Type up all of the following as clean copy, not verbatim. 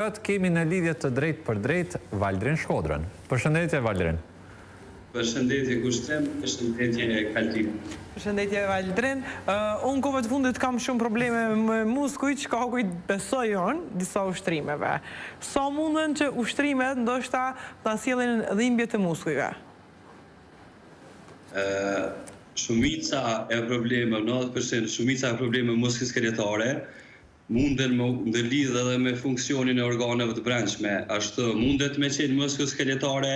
Këtë kemi në lidhje të drejtpërdrejtë Valdrin Shkodrën. Përshëndetje Valdrin. Përshëndetje Kushtrim, përshëndetje Kaltrin. Përshëndetje Valdrin. Unë kohëve të fundit kam shumë probleme me muskujt, shkaku i besoj unë disa ushtrimeve. Sa munden që ushtrimet ndoshta të na sjellin dhimbje të muskujve? Shumica e problemeve, 90% shumica e problemeve muskuloskeletare munden me u ndërlidh edhe me funksionin e organeve të brendshme, ashtu mundet me qenë muskuloskeletare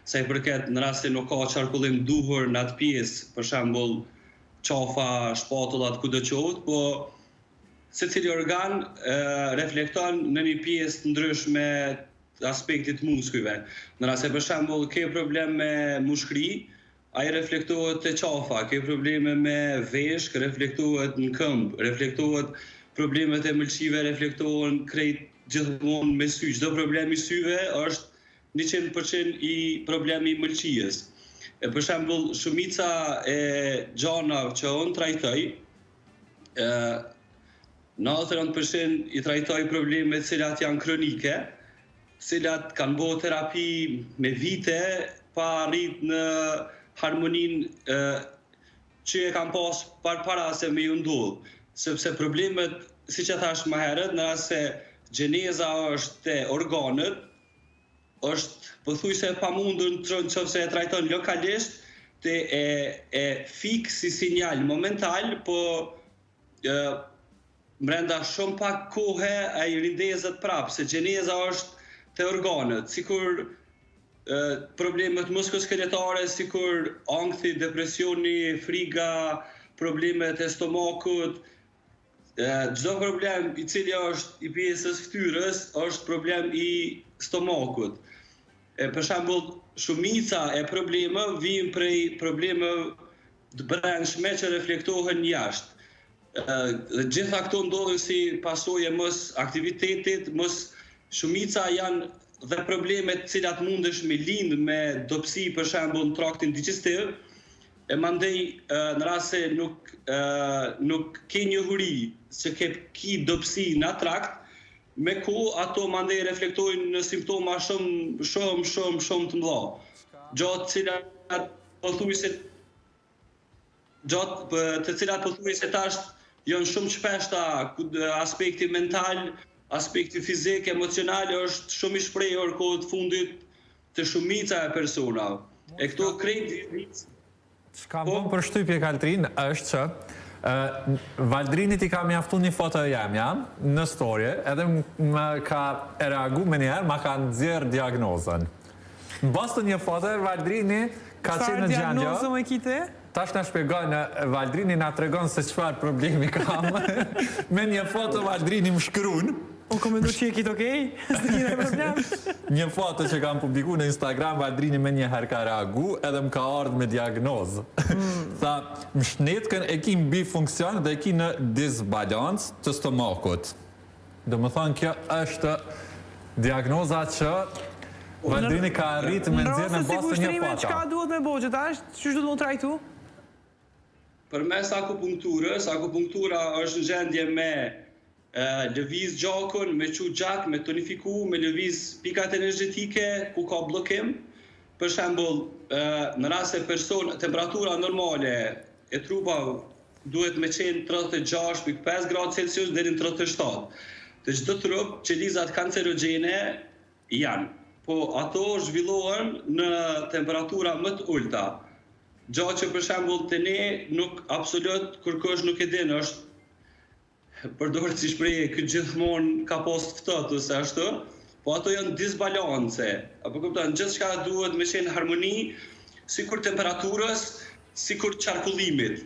sa i përket në rast se nuk ka qarkullim duhur në atë pjesë, për shembull qafa, shpatullat, kudo qoftë, po secili organ reflekton në një pjesë të ndryshme të aspektit të muskujve. Në rast se për shembull ke problem me mushkri, Ai reflektohet te qafa, ke probleme me veshkë, reflektohet në këmbë, reflektohet problemet e mëlçive reflektohen krejt gjithmonë me sy. Çdo problem i syve është 100% i problem i mëlçies. E për shembull, shumica e gjanave që unë trajtoj, ë 99% i trajtoj probleme të cilat janë kronike, cilat kanë bo terapi me vite pa arrit në harmoninë që e kanë pas par para se me ju ndodh. Sepse problemet, siç e thash më herët, në rast se gjeneza është te organet, është pothuajse e pamundur në qoftë se e trajton lokalisht, të e, e fik si sinjal momental, po Mbrenda shumë pak kohe ai rindezet prapë, se gjeneza është te organet, sikur problemet muskuloskeletare, sikur ankthi, depresioni, friga, problemet e stomakut, çdo problem i cili është i pjesës fytyrës është problem i stomakut. E për shembull, shumica e problemeve vijnë prej problemeve të brendshme që reflektohen jashtë. Dhe gjitha këto ndodhin si pasojë e mos aktivitetit, mos shumica janë dhe probleme të cilat mundesh me lind me dobësi për shembull në traktin digjestiv, e mandej në rast se nuk nuk ke njohuri se ke ki dobësi në atë trakt, me kohë ato mandej reflektojnë në simptoma shumë shumë shumë shumë të mëdha. Gja të cilat pothuajse gjatë të cilat pothuajse tash janë shumë të shpeshta aspekti mental, aspekti fizik, emocional është shumë i shprehur kohët fundit te shumica e personave. E këto krejt Çka më bën përshtypje Kaltrin është që Valdrinit i ka mjaftu një foto e jemja në story edhe më ka reagu menjëherë ma ka nxjerrë diagnozën. Në bazë të një foto Valdrini ka qenë në gjendje. Çfarë diagnozë më ki ti? Tash na shpjegon Valdrini na tregon se çfarë problemi kam. Me një foto Valdrini më shkruan. Unë kom mendu që e ki okej, s'e ki ndonjë problem. Një foto që kam publiku në Instagram, Valdrini menjëherë ka reagu edhe më ka ardhë me diagnozë. Tha, mshnetkën e ki mbi funksion dhe e ki në disbalancë të stomakut. Domethënë kjo është diagnoza që Valdrini ka arritë me nxjerrë në bazë të një foto. Çka duhet me bo që tash, qysh duhet m'u trajtu? Përmes akupunkturës, akupunktura është në gjendje me lëviz gjakun, me çu gjak, me tonifiku, me lëviz pikat energjetike ku ka bllokim. Për shembull, në rast se person temperatura normale e trupave duhet me qenë 36.5 gradë Celsius deri në 37. Te çdo trup, qelizat kancerogjene janë, po ato zhvillohen në temperatura më të ulëta. Gja që për shembull te ne nuk absolut kërkush nuk e din, është përdoret si shprehje ky gjithmonë ka pas të ftohtë ose ashtu, po ato janë disbalance. Apo kupton, gjithçka duhet me qenë në harmoni, sikur temperaturës, sikur qarkullimit.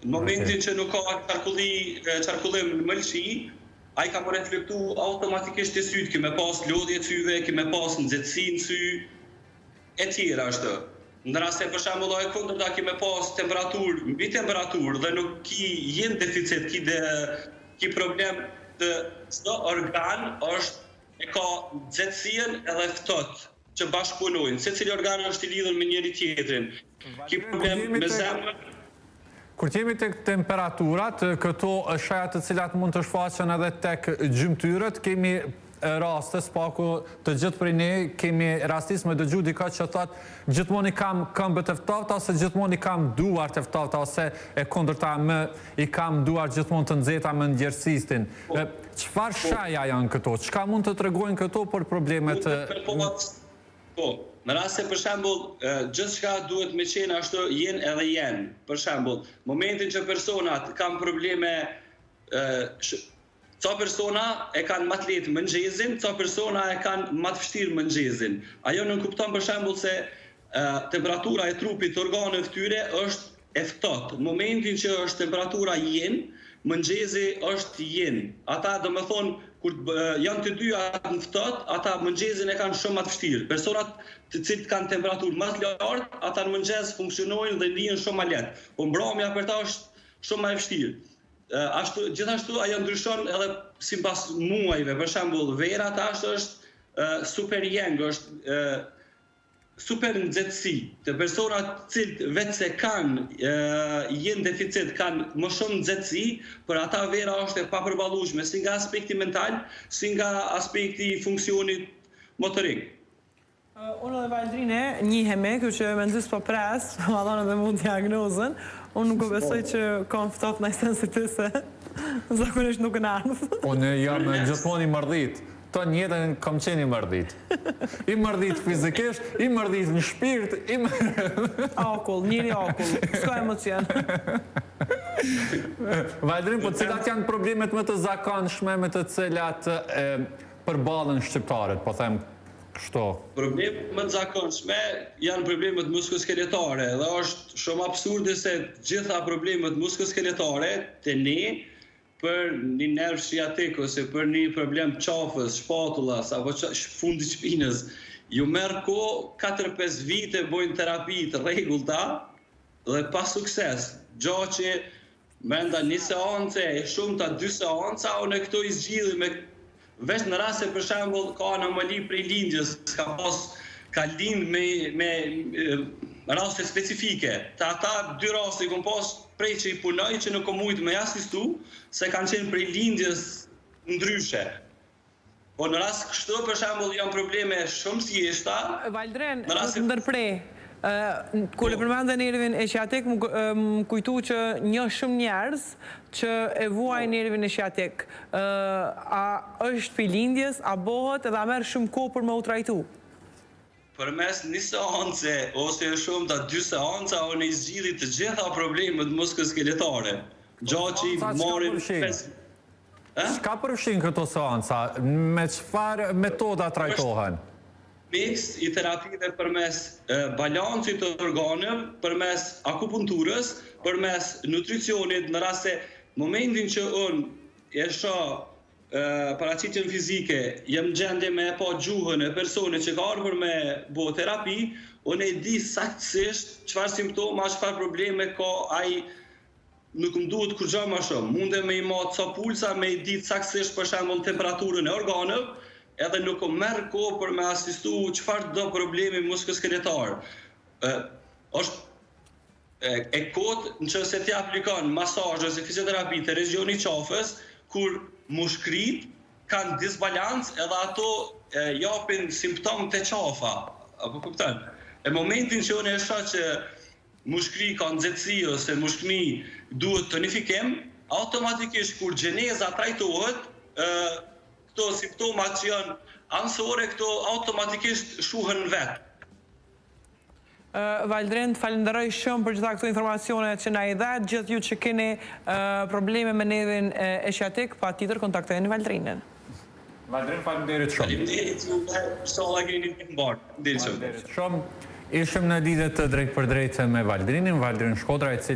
Në momentin që nuk ka qarkulli, qarkullim në mëlçi, ai ka me reflektu automatikisht te sytë, ki me pas lodhje të syve, ki me pas nxehtësi në sy, e tjera ashtu. Në rast se për shembull e kundërta ki me pas temperaturë mbi temperaturë dhe nuk ki je në deficit, ki de, ki problem të çdo organ është e ka nxehtësinë edhe ftohtë që bashkëpunojnë. Secili organ është i lidhur me njëri tjetrin. Ki problem me zemrën. Kur të jemi tek temperaturat, këto shenja të cilat mund të shfaqen edhe tek gjymtyrët, kemi. raste, së paku të gjithë prej ne kemi rastis me dëgju dikë që thotë gjithmonë i kam këmbët e ftofta ose gjithmonë i kam duart e ftofta ose e kundërta më i kam duart gjithmonë të nxehta më ndjersisin. Po. Çfarë po. shenja janë këto? Çka mund të tregojnë këto për problemet? Po, në rast se për shembull gjithçka duhet me qenë ashtu yin edhe yang. Për shembull, momentin që personat kanë probleme Ca persona e kanë ma të lehtë mëngjezin, ca persona e kanë ma të vështirë mëngjezin. Ajo nënkupton për shembull se temperatura e trupit të organeve të tyre është e ftohtë. Në momentin që është temperatura yin, mëngjezi është yin. Ata domethënë kur janë të dyja në ftohtë, ata mëngjezin e kanë shumë ma të vështirë. Personat të cilët kanë temperaturë ma të lartë, ata në mëngjes funksionojnë dhe ndihen shumë ma lehtë. Po mbrëmja për ta është shumë ma e vështirë. Ashtu, gjithashtu ajo ndryshon edhe sipas muajve, për shembull, vera tash është super yang, është super nxehtësi. Te personat të cilët veçse kanë yin deficit, kanë më shumë nxehtësi, për ata vera është e papërballueshme, si nga aspekti mental, si nga aspekti i funksionit motorik. Unë edhe Valdrini njihemi, kështu që mezi s'po pres, ma dhon edhe mu diagnozën. Unë nuk e besoj që kam ftohtë naj sen si ti se zakonisht nuk në ardhë. Unë jam gjithmonë i mërdhit. Tanë jetën kam qenë i mërdhit. I mërdhit fizikisht, i mërdhit në shpirt, i mërdhit... Akull, njeri akull, s'ka emocion. Valdrin, po cilat janë problemet më të zakonshme me të cilat përballen shqiptarët, po them Kështu. Problemet më të zakonshme janë problemet muskuloskeletare dhe është shumë absurde se gjitha problemet muskuloskeletare te ne për një nerv shiatik ose për një problem qafës, shpatullas apo fundit shpinës, ju merr kohë 4-5 vite bojnë terapi të rregullta dhe pa sukses, gja që Brenda një seance e shumta dy seanca unë këto i zgjidhi me veç në rast se për shembull ka anomali prej lindjes, ka pas ka lind me me raste specifike. Te ata dy raste i kom pas prej që i punoj që nuk kom mujt me asistu se kanë qenë prej lindjes ndryshe. Po në rast kështu për shembull janë probleme shumë të thjeshta. Valdrin, të ndërprej. Kur e përmende nervin ishiatik, më kujtu që njoh shumë njerëz që e vuajnë nervin ishiatik. A është prej lindjes, a bohet edhe a merr shumë kohë për me u trajtu? Përmes një seance ose e shumta dy seanca unë i zgjidhi të gjitha problemet muskuloskeletare. Gja që i marrin pesë Çka përfshin këto seanca? Me çfarë metoda trajtohen? Miks i terapive përmes balancit të organeve, përmes akupunturës, përmes nutricionit, në rast se momentin që unë e shoh paraqitjen fizike, jam në gjendje me e pa gjuhën e personit që ka ardhur me bo terapi, unë e di saktësisht çfarë simptoma, çfarë probleme ka ai, nuk më duhet kurgja ma shumë. Mundem me i mat ca pulsa, me i ditë saktësisht për shembull temperaturën e organeve, edhe nuk më merr kohë për me asistu çfarëdo problemi muskuloskeletar. Ë është E kotë në qoftë se ti aplikon masazh ose fizioterapi te regjioni i qafës, kur mushkëritë kanë disbalancë edhe ato japin simptomë te qafa. Apo kupton? E momentin që unë e shoh që mushkëri ka nxehtësi ose mushkëri duhet tonifikim, automatikisht kur gjeneza trajtohet, ë këto simptomat që janë anësore, këto automatikisht shuhen vetë. Valdrin, të falënderoj shumë për gjitha këto informacione që na i dhe. Gjithë ju që keni probleme me nervin ishiatik, patjetër kontaktojeni Valdrinin. Valdrin, faleminderit shumë. Faleminderit juve, inshallah keni një ditë të mbarë. Faleminderit shumë. Ishim në lidhje të drejtpërdrejtë me Valdrinin, Valdrin Shkodra, i cili.